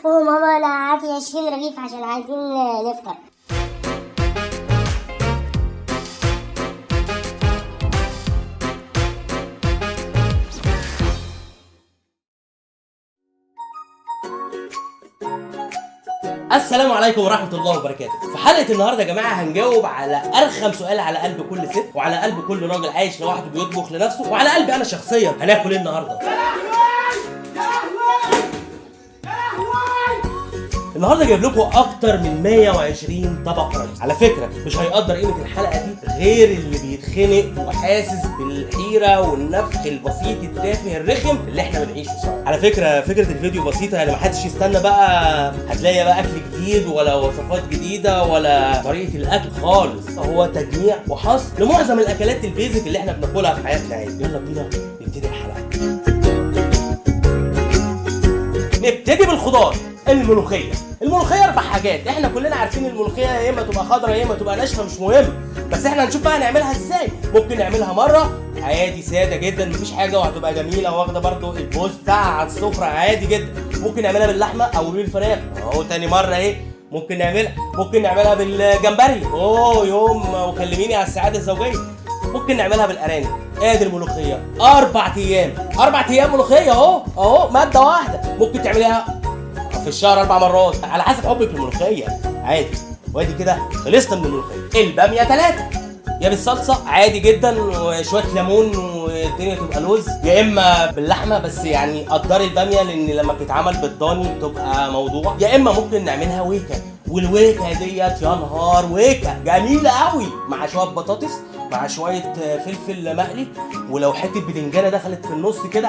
وماما انا هاتي 20 رغيف عشان عايزين نفطر. السلام عليكم ورحمة الله وبركاته. في حلقة النهاردة يا جماعة هنجاوب على أرخم سؤال على قلب كل ست وعلى قلب كل راجل عايش لوحده بيطبخ لنفسه وعلى قلبي أنا شخصيا. هناكل إيه النهاردة؟ النهارده جايب لكم اكتر من 120 طبق رئيسي. على فكرة مش هيقدر قيمة الحلقة دي غير اللي بيتخنق وحاسس بالحيرة والنفخ البسيط التافه الرخم اللي احنا بنعيشه سوا. على فكرة فكرة الفيديو بسيطة، يعني محدش يستنى بقى هتلاقي بقى اكل جديد ولا وصفات جديدة ولا طريقه الاكل خالص، هو تجميع وحصر لمعظم الاكلات ال basic اللي احنا بناكلها في حياتنا عادي. يلا بينا نبتدي الحلقة. نبتدي بالخضار. الملوخية. الملوخية اربع حاجات، احنا كلنا عارفين الملوخية يا اما تبقى خضراء يا اما تبقى ناشفة، مش مهم، بس احنا هنشوف بقى نعملها ازاي. ممكن نعملها مرة عادي ساده جدا مفيش حاجة وهتبقى جميلة واخده برضو البوز بتاعها على السفرة عادي جدا. ممكن نعملها باللحمه او بالفراخ اهو تاني مرة اهي. ممكن نعملها بالجمبري اوه يوم وكلميني على السعادة الزوجية. ممكن نعملها بالارانب. ادي الملوخية 4 ايام، 4 ايام ملوخية اهو اهو مادة واحدة. ممكن تعمليها في الشهر 4 مرات على حسب حبك للملوخيه عادي. وادي كده خلصنا من الملوخية. الباميه 3، يا بالصلصه عادي جدا وشوية ليمون والدنيا تبقى لوز، يا اما باللحمه بس يعني قدري الباميه لان لما بتتعمل بالضاني بتبقى موضوع، يا اما ممكن نعملها ويكا. والويكا ديت يا نهار ويكا جميلة قوي مع شوية بطاطس مع شوية فلفل مقلي، ولو حتة بتنجانه دخلت في النص كده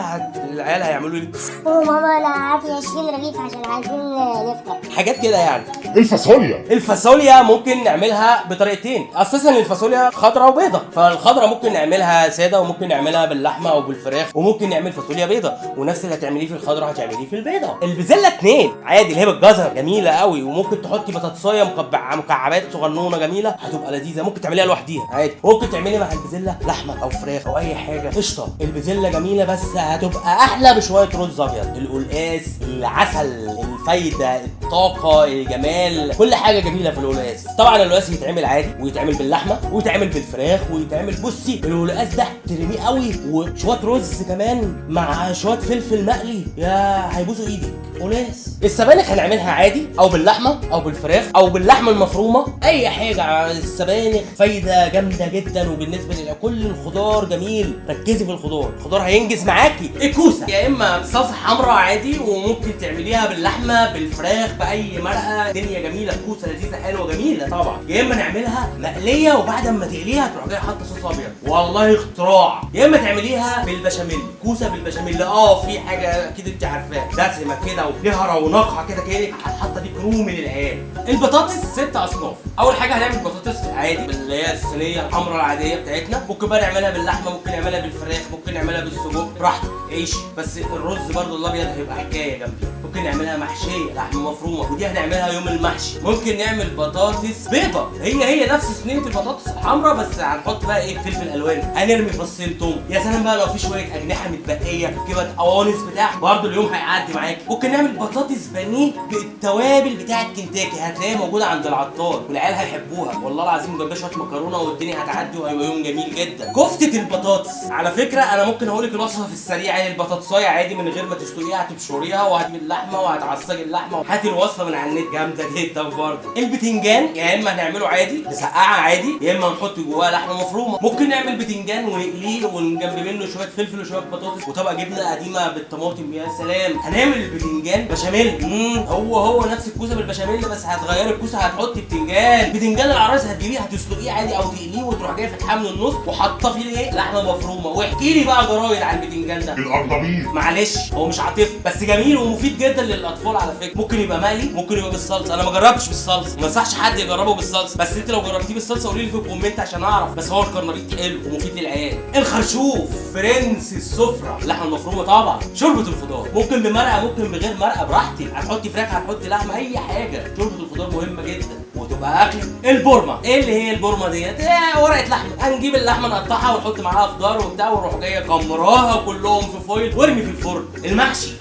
العيال هيعملوا لي وماما انا هاتي 20 رغيف عشان عايزين نفطر حاجات كده يعني. الفاصوليا. الفاصوليا ممكن نعملها بطريقتين اساسا. الفاصوليا خضراء وبيضه، فالخضراء ممكن نعملها ساده وممكن نعملها باللحمه او بالفراخ، وممكن نعمل فاصوليا بيضة، ونفس اللي هتعمليه في الخضراء هتعمليه في البيضة. البزله 2 عادي اللي هي بالجزر جميلة قوي، وممكن تحطي بطاطسايه مكعبات صغنونه جميلة هتبقى لذيذة، ممكن تعمليها لوحديها عادي. ممكن تعملي مع البزله لحمه او فراخ او اي حاجة قشطه. البزله جميلة بس هتبقى احلى بشوية رز ابيض. القلقاس، العسل، الفايدة، الطاقة، الجمال، كل حاجة جميلة في القلقاس. طبعا القلقاس يتعمل عادي ويتعمل باللحمه ويتعمل بالفراخ ويتعمل، بصي القلقاس ده ترميه قوي وشوية رز كمان مع شوية فلفل مقلي، يا هيبوسوا ايدك. قلقاس. السبانخ هنعملها عادي او باللحمه او بالفراخ او باللحمه المفرومه، اي حاجة. السبانخ فايده جامدة جدا، وبالنسبة لكل الخضار جميل. ركزي في الخضار، الخضار هينجز معاكي. الكوسه يا اما بصلصه حمراء عادي، وممكن تعمليها باللحمه بالفراخ باي مرقه، دنيا جميلة. الكوسه لذيذة حلوة جميلة طبعا. يا اما نعملها مقلية وبعد ما تقليها تروح جاية حاطه صوص ابيض، والله اختراع. يا اما تعمليها بالبشاميل، كوسة بالبشاميل في حاجة اكيد انت عارفاها دسمة كده وليها رونقها كده كانك حاطه دي كرومي للعيال. البطاطس 6 اصناف. اول حاجة هنعمل بطاطس عادي اللي هي الصينية الحمراء العادية بتاعتنا، ممكن بقى نعملها باللحمه، ممكن نعملها بالفراخ، ممكن نعملها بالسجق، براحتك عيش، بس الرز برضو الابيض هيبقى حكاية جنبي. ممكن نعملها محشيه لحمه مفرومه، ودي هنعملها يوم المحشي. ممكن نعمل بطاطس بيضة، هي نفس صينية البطاطس الحمراء بس هنحط بقى ايه فلفل الوان، هنرمي فصين توم، يا سلام بقى لو في شوية اجنحة متبقيه كده قوانص بتاع برضو اليوم هيعدي معاك. ممكن نعمل بطاطس بانيه بالتوابل بتاعه كنتاكي، هتلاقيها موجودة عند العطار والعيال هيحبوها والله العظيم، جنبها شوية مكرونه والدنيا هتعدي وهيبقى يوم جميل جدا. كفته البطاطس على فكرة انا ممكن اقول لك الوصفة في السريع، يعني البطاطسايه عادي من غير ما تسلقيها هتبشريها وهتجيب اللحمة وهتعصجي اللحمة، هاتي الوصفة من على النت جامدة جدا برضه. البتنجان يا اما هنعمله عادي نسقعها عادي، يا اما هنحط جواه لحمه مفرومه. ممكن نعمل بتنجان ونقليه ونجنب منه شوية فلفل وشوية بطاطس وطبق جبنه قديمة بالطماطم، يا سلام. هنعمل البتنجان بشاميل، هو نفس الكوسه بالبشاميل بس هتغيري الكوسه هتحطي بتنجان. بتنجان العرايس هتجيبيه هتسلقيه عادي او تقليه وتروح جاية فاتحاه من النص وحاطه فيه ايه لحمه مفرومه. واحكي لي بقى جرايد على البتنجان ده. القرنبيط معلش هو مش عاطفي بس جميل ومفيد جدا للاطفال على فكرة. ممكن يبقى مقلي، ممكن يبقى بالصلصه، انا ما جربتش بالصلصه، ما انصحش حد يجربه بالصلصه، بس انت لو جربتيه بالصلصه قولي لي في ال comment عشان اعرف. بس هو القرنبيط حلو ومفيد للعيال. الخرشوف برنس السفرة، اللحمة المفرومه طبعا. شوربة الخضار ممكن بمرقه ممكن بغير مرقه براحتي، هتحطي فراخ هتحطي لحمه اي حاجة. شوربة الخضار مهمة جدا وتبقى اكل. البورمه، ايه اللي هي البورمه ديت؟ إيه ورقة لحمه، هنجيب اللحمة نقطعها ونحط معاها خضار وبتاع ونروح جاية كمراها كلهم في foil وارمي في الفرن. المحشي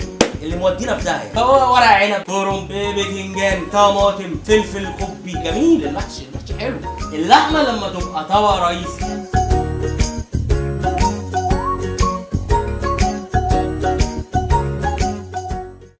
اللي مودينا في داهية. هو ورق عنب، كرنب، باذنجان، طماطم، فلفل، قبي. جميل المحشي، المحشي حلو. اللحمة لما تبقى طبق رئيسي.